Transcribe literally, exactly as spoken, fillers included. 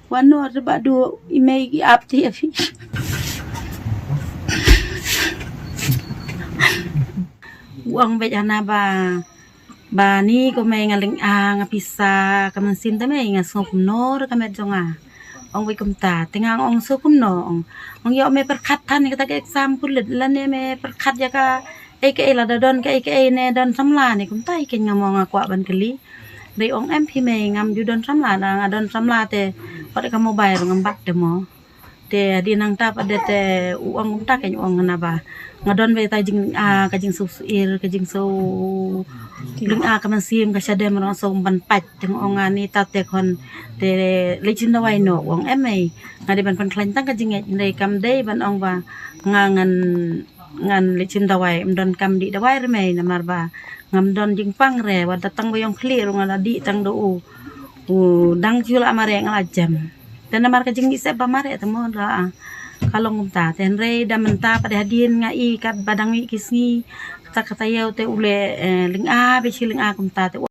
Wan noh te ba du i mei ki ap te phi. U ong bad hana ba ba ni ko mei nga lyngkha nga pisa ka mynsiem te mei nga sngew kumno re ka met jong nga. Ong bad kumta te nga ong sngew kumno ong. Ong ïoh mei pyrkhat than ïa kata ka exam pulit lane mei pyrkhat ïa ka ei ka ei lada don ka ei ka ei ne don samla ne kumta i keiñ nga mo nga kwah ban kylli. Dei ong em phi mei ngam ju don samla na nga don samla te pat ka mobile ngam bat te mo. Te hadien nangta pat de te u ong kumta keiñ u ong na ba nga don ba ita jing ah ka jingsusuir ka jingsu lyngkha ka mynsiem ka shadem rong so ban pat te nga ong ani ta te khon te leit shin dawai noh u ong em mei nga dei ban pynkhlaiñ tang ka jingngeit dei kam dei ban ong ba nga ngan ngan leit shin dawai em don kam dih dawai re mei namar ba ngam don jingpang re wat da tang ba ïong khlieh rong nga la dih tang da u u dang ju la mareh nga la jem. Te namar ka jingmih sep ba mareh te mo da ka long kumta te hynrei da mynta pat hadien nga i kat ba dang mih ki sngi kata kata ïew te u leh lyngkha ba shi lyngkha kumta te